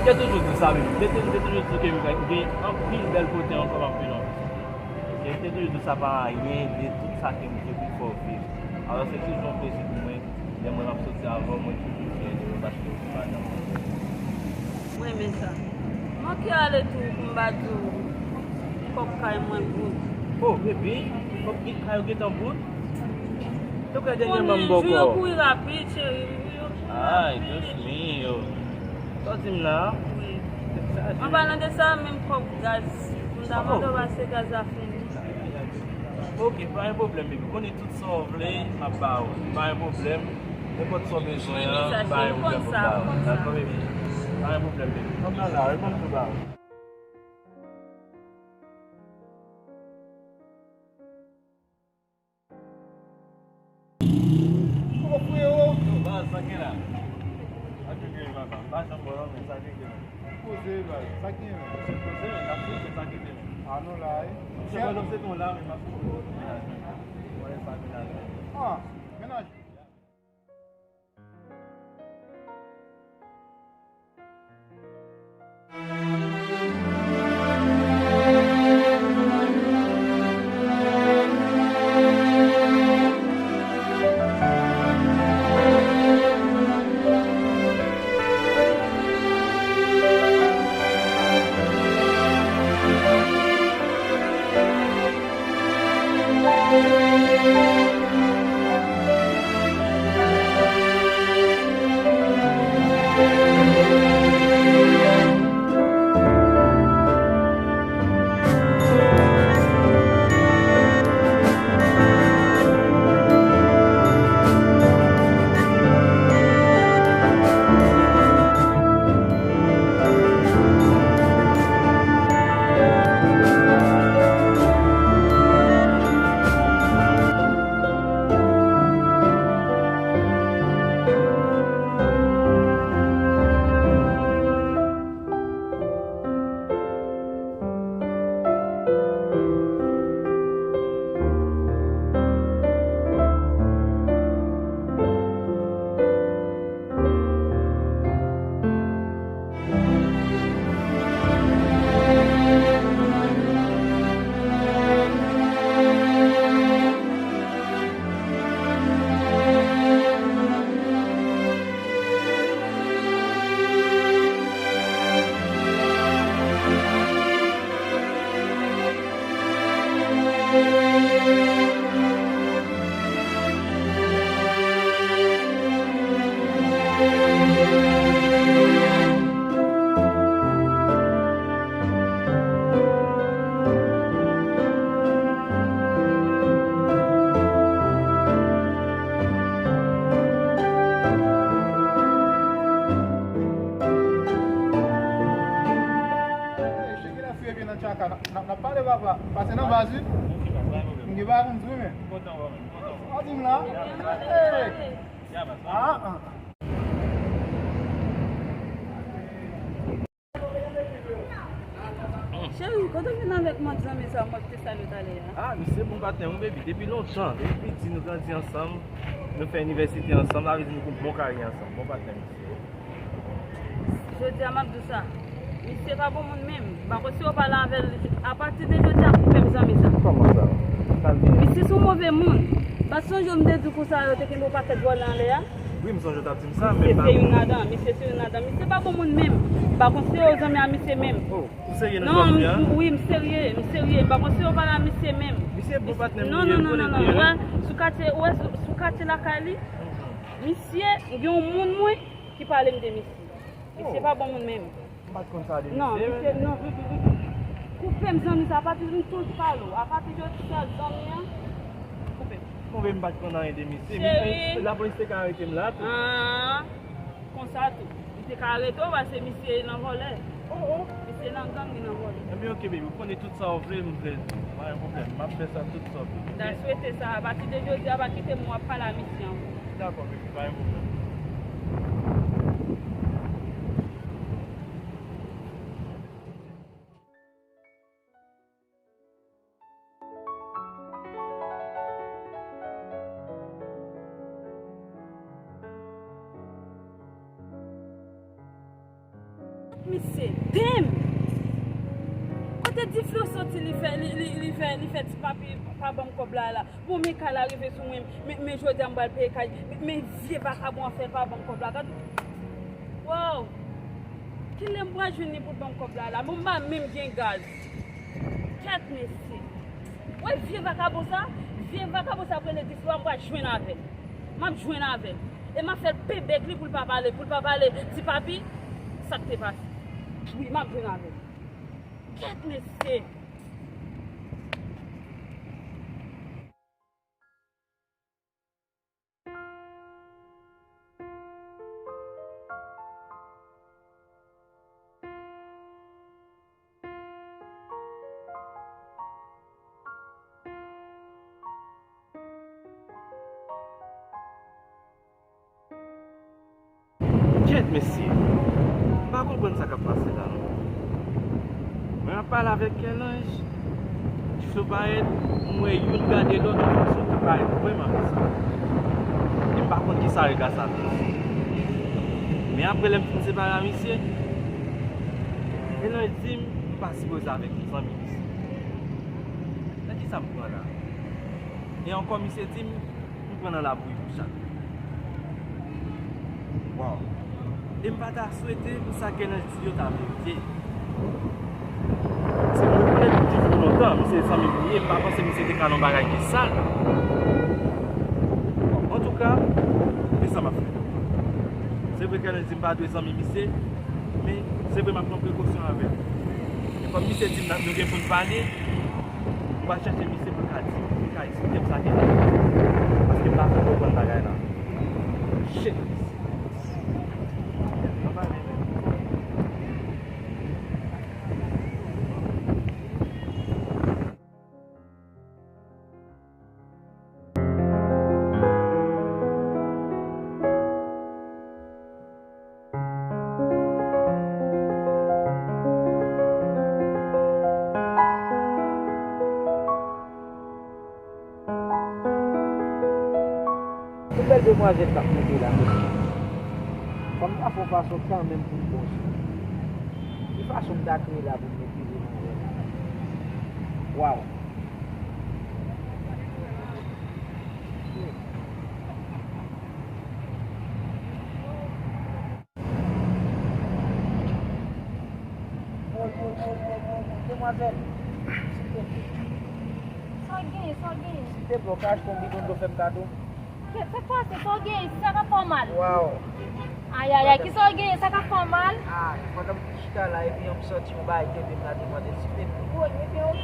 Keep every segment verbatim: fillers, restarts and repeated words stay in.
Te toujou di sa, baby. Te, te, te toujou di ke m gen anpil bèl kote ankò m ap vin anfè. Te, te toujou di sa pa anyen de tout sa ke m te pi fò viv. Alò, se toujou yon plezi pou mwen. Lè mwen m ap soti avè w, mwen toujou fyè de ou paske ou se madanm mwen. Mwen renmen sa. Manke ale tou pou m pa di w kòb kay mwen bout. Oh, baby, kòb kay ou gentan bout? Te kwè dènyèman m ba w kòb. Jou yo kouri rapid, cheri. Ay, Dios mío. Sa w di m la? Wi. An palan de sa, menm kòb gaz, m ta mande w pase gaz la fini. Ok, pa gen pwoblèm, baby. Konnen tout sa w vle, m ap ba ou. Pa gen pwoblèm. Nenpòt sa w bezwen an, pa gen pwoblèm pou m ba ou. Dakò, baby? Pa gen pwoblèm, baby. Kòb la la, reponn tou ba ou. Kòman frewo? Yo, baz, sa gen la? Sa gen gen, papa. M pa janm bò non, men sa gen gen. Poze, baz, sa gen gen. Se poze, men n ap poze, sa gen gen. A, nou la, wi. Se bon, se ton la, men m ap poze. Mwen, sa gen la. Ah, mennaj. Cheke la fye byen nan tchaka. N ap, n ap pale, papa. Pase nan baz, wi. M gen bagay pou m di w, men. Sa w di m la? Hey! Ah, ah. Cheri, kote w vin avèk mòd zanmi sa w mòd te salye talè a? Ah, misye bon patnè mwen, baby. Depi lontan, depi piti, nou grandi ansanm, nou fè inivèsite ansanm, sa vle di nou gon bon karyè ansanm, bon patnè misye. Jodi a, m ap di w sa, misye pa bon moun menm. M pa konn si w pale avè l, apati de jodi a, koupe m zanmi sa. Kòman sa? Sa l gen? Misye se yon move moun. Pa sonje w m te di w konsa yo te kenbe yon pakèt vòlè anlè a? Wi, m sonje w t ap di m sa, men m pa. Misye se youn ladan, misye se youn ladan. Misye pa bon moun menm. M pa konn si yo zanmi a misye menm. Oh, ou serye nan sa w di a? Non, wi, m serye, m serye. M pa konn si yo pale a misye menm. Misye bon patnè m li ye, m konnen l byen. Non, non, non, non, non. Wè, sou katye, wè, sou, sou katye lakay li, misye, gen yon moun mwen ki pale m de misye. Misye pa bon moun menm. M pa t konn sa de misye. Non, misye, non, mm, mm, mm, mm. Koupe m zanmi sa, apati m toujou pale w. Apati jodi a, zanmi an, koupe m. Bon, men m pa t konn anyen de misye. Cheri. Lapolis te ka arete m la tou. Ah, konsa tou. Li te ka arete w paske misye nan vòlè. Oh, oh. Misye nan gang, li nan vòlè. Ebyen, oke, baby, ou konnen tout sa w vle, m vle di w. Pa gen pwoblèm, m ap fè sa tout sa w vle, oke? M ta swete sa, apati de jodi a, pa kite m w ap pale a misye ankò. Dakò, baby, pa gen pwoblèm. Se Diflo soti, li fè, li, li, li fè, li fè ti papi pa ban m kòb la la. Bon, men kay la rive sou mwen, men, men jodi a m pral peye kay, men, men vye vakabon an fè l pa ban m kòb la. Gad, waw! Kilè m pral jwenn li pou l ban m kòb la la? Bon, m pa menm gen gaz. Kèt mesye! Wè vye vakabon sa, vye vakabon sa ap rele Diflo a, m pral jwenn avè l. M ap jwenn avè l. E m ap fè l pen bèk li pou l pa pale, pou l pa pale, ti papi, sa k te pase. Wi, m ap jwenn avè l. Kèt mesye! Kèt mesye, m pa konprann sa k ap pase la non. Mwen ap pale avèk Kèlanj, Diflo parèt, m wè youn gade lòt yon fason ki parèt vrèman bizar. E m pa konn kisa rega sa vle di. Men apre lè m fin separe a misye, Kèlanj di m m pa sipoze avèk yon zanmi misye. Nan kisa m pran la? E ankò misye di m, m pran nan labouyi pou chak. Waw. E m pa ta swete pou sa Kèlanj di yo ta verite. Se mwen ki te di pou lontan, misye zanmi m li ye, m pa panse misye te ka nan bagay ki sal. Bon, antouka, se sa m ap fè. Se vre Kèlanj di m pa dwe zanmi misye, men se vre m ap pran prekosyon avè l. E kòm misye di m nou gen pou n pale, m pral chèche misye pou l ka di m, pou l ka eksplike m sa ki la. Paske m pa fin konprann bagay la. Shit. Yon bèl demwazèl k ap monte la, mesye. Fò m ta fè yon fason kanmenm pou m bon sou li. Ki fason m ta kreye la pou m metrize manzè la? Waw! Demwazèl, silvouplè. Sa w genyen, sa w genyen? Silvouplè, w ka achte yon bidon dlo fè m kado? Kèt, sa k pase? Sa w genyen? Sa k ap fè w mal? Waw. Ayayay, kisa w genyen? Sa k ap fè w mal? Ah, pandan m chita la, epi m santi yon bagay kenbe m la devan de silvouplè. Woy, mete yon.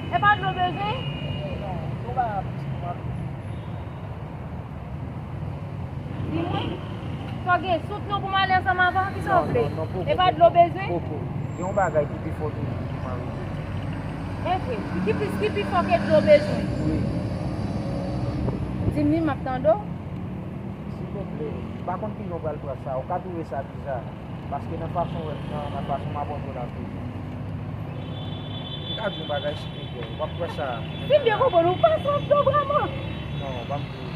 E pa dlo w bezwen? Non, yon bagay ap di m ap. Di mwen, sa w gen sou dlo pou m ale ansanm avè w, kisa w vle? Non, non, non, poko, e pa dlo w bezwen? Poko. Gen yon bagay ki pi fò toujou ki m anvi di. Evre, ki plis, ki pi fò ke dlo w bezwen? Wi. Di m li, m ap tande w. Silvouplè, m pa konn kijan w pral pran sa. Ou ka twouve sa biza. Paske nan fason w wè m nan, nan fason m abòne w la toujou. M ka di w yon bagay, silvouplè, w ap kwè sa. Si m byen konprann, ou pa swaf dlo vrèman? Non, ban m di w.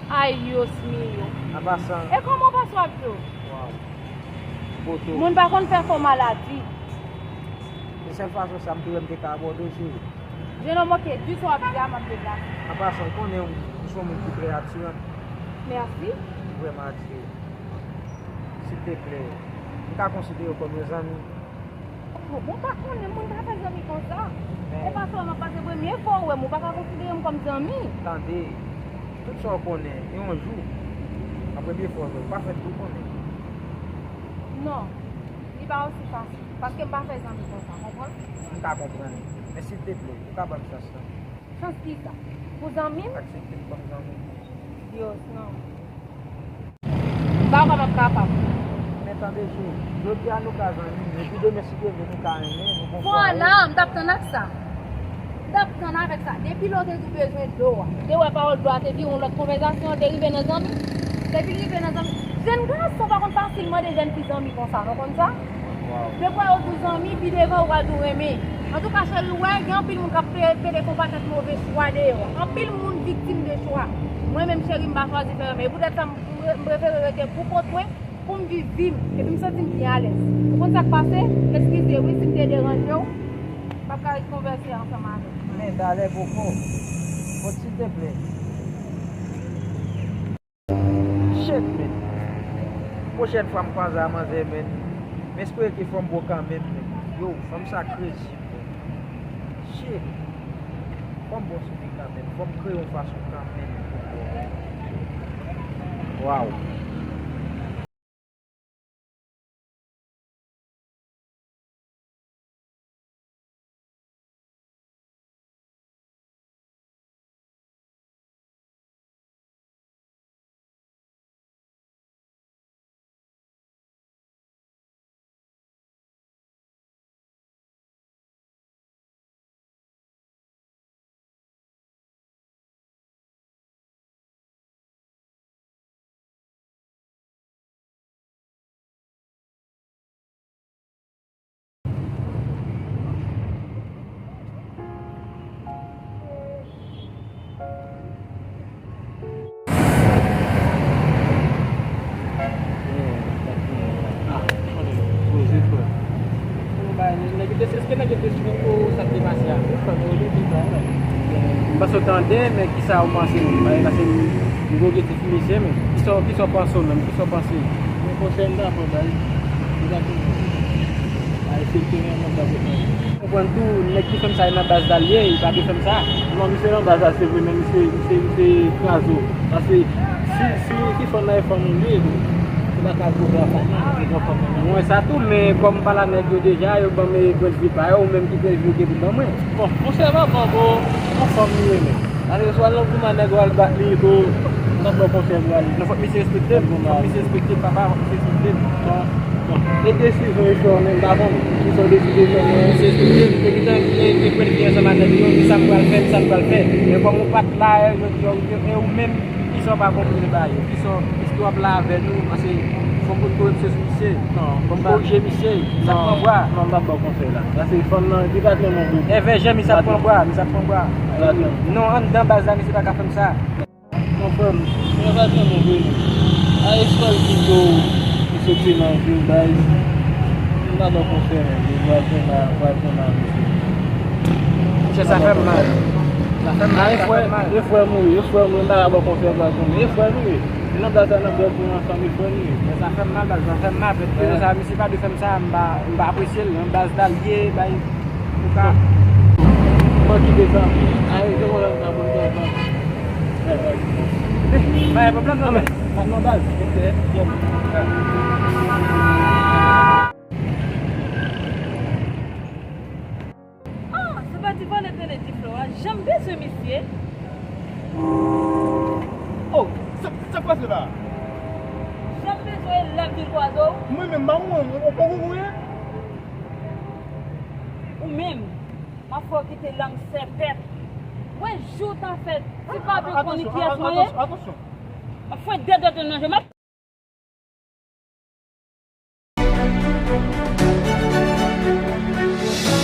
Ay, Dios mío. An pasan. E kòman w pa swaf dlo? Waw. Poto. Moun pa konn fè fo maladi. Se sèl fason sa m te wè m te ka abòne w, cheri. Jenòm, oke, di sa w ap di a, m ap deplase. An pasan, ou konnen ou, ou se yon moun ki trè atiran. Mèsi. Vrèman atire. Silteplè, m ka konsidere w kòm yon zanmi? Bon, bon, pa konnen moun pa fè zanmi konsa. Men e pa sa m ap pase premye fwa w wè m, ou pa ka konsidere m kòm zanmi. Tande, tout sa w konnen, e yon jou, a premye fwa w wè, ou pa fè tout konnen. Non, li pa osi fasil, paske m pa fè zanmi konsa, konprann? M ka konprann, men silteplè, ou ka ban m chans lan. Chans kisa? Pou zanmi m? Aksepte m kòm zanmi. Dios, non. M pa kwè m ap kapab. Men tande, cheri, jodi a nou ka zanmi, epi demen si Dye vle nou ka renmen, nou gon fwa. Vwala, m t ap tann ak sa. M t ap tann avèk sa. Depi lè w te di w bezwen dlo a, te wè pawòl dlo a te vire yon lòt konvèsasyon, te rive nan zanmi. Depi l rive nan zanmi, jèn gason pa konn fasil mande jèn fi zanmi konsa, nou konn sa? Depi w di w zanmi, pi devan ou pral di w renmen. Antouka, cheri, w wè, gen anpil moun k ap pe-, pede fè yon pakèt move chwa deyò. Anpil moun viktim de chwa. Mwen menm, cheri, m pa chwazi fè renmen. E poutèt sa, m, m prefere rete pou kont mwen, pou m viv vi m. Epi m santi m byen alèz. Ou konn sa k pase? Eskize, wi, si m te deranje w. Kay konvèse ansanm avèk mwen. Men talè poko. Kot silteplè. Shit, men. Pwochèn fwa m kwaze a manzè, men. M espere ke fò m bon kanmenm, men. Yo, fanm sa crazy, men. Shit. Fò m bon sou li kanmenm. Fò m kreye yon fason kanmenm pou bon. Wow. Nèg yo te, èske nèg yo te swiv ou sa k te pase a? M panse w tande, men kisa ou panse menm? Paske m gen objektif misye, men kisa, kisa w panse w menm? Kisa w panse? Mwen konsèy m ta pran bay. Egzakteman. Ay, se teren mwen ta pran. Konprann tou, nèg ki fè m sa, e nan baz la l ye, li pa dwe fè m sa. Non, misye nan baz la, se vre, men misye, misye, misye kraze w. Paske si, si, si fanm nan e fanm ou li ye, se pa ka gwo gran fanm nan, se gran fanm nan. Mwen sa tou, men kòm m pale a nèg yo deja, yo ban m pwennvi pa yo, ou menm ki pwennvi ou gen pou ban mwen. Bon, monchè, m ap ban w, bon, yon fanm li ye, men. Alè, swa nan gouman nèg ou al bat li, tou, m ap ba w konsèy pou al. Non, fòk misye respekte m, fòk misye respekte m, papa, fòk misye respekte m. Bon, bon. E desizyon yo fè w menm, pa konn, ki sa w deside fè menm. Misye respekte m, te gentan, e, e pwennvi ansanm ak nèg yo, ki sa m pral fè, ki sa m pral fè. Men kòm ou pa t la, e, jodi a, ou, e ou menm, ki sa w pa konprann ba yo, ki sa w, èske w ap la avè nou, paske fò m konn koripsyon sou misye. Non, m pa korije misye, misye ap pran bwa. Non, m pa ba w konsèy la. Paske fanm nan, li pa t renmen w vre. Evè jan misye ap pran bwa, misye ap pran bwa. Non, anndan baz la, misye pa ka fè m sa. Mon frè m, misye pa t renmen w vre, non. A, espòs ki do, ki soti nan vi w, baz. M pa ba w konsèy, non. Li pral pran la, pral pran la, misye. Monchè, sa fè m mal. Sa fè m mal, sa fè m mal. E frè m ou ye, e frè m ou ye, m pa ka ba w konsèy, pral pran. E frè nou ye. Se nan baz la, nan baz nou ansanm, e frè nou ye. Men sa fè m mal, baz, sa fè m mal. Pèt pèt sa, misye pa dwe fè m sa, m pa, m pa apresye l, nan baz la l ye, bay, ou ka. Mwen kite sa. Ay, se konsa m ka bon, bon, bon. Bay, bay, bay. Bay, bay, bay. Pa nan baz. Ah, se pa ti vòlè tande di Flora, jan m bezwen misye. Oh, sa, sa k pase la? Jan m bezwen l la vin kwaze w. Mwen menm, ba mwen, ou pa konn ou ye? Ou menm, m ap fè w kite lang sèpèt. Wè jou ta fèt, ti pa vle konnen kiyès mwen ye. Atansyon, atansyon. M ap fè dèdèt nan je, m ap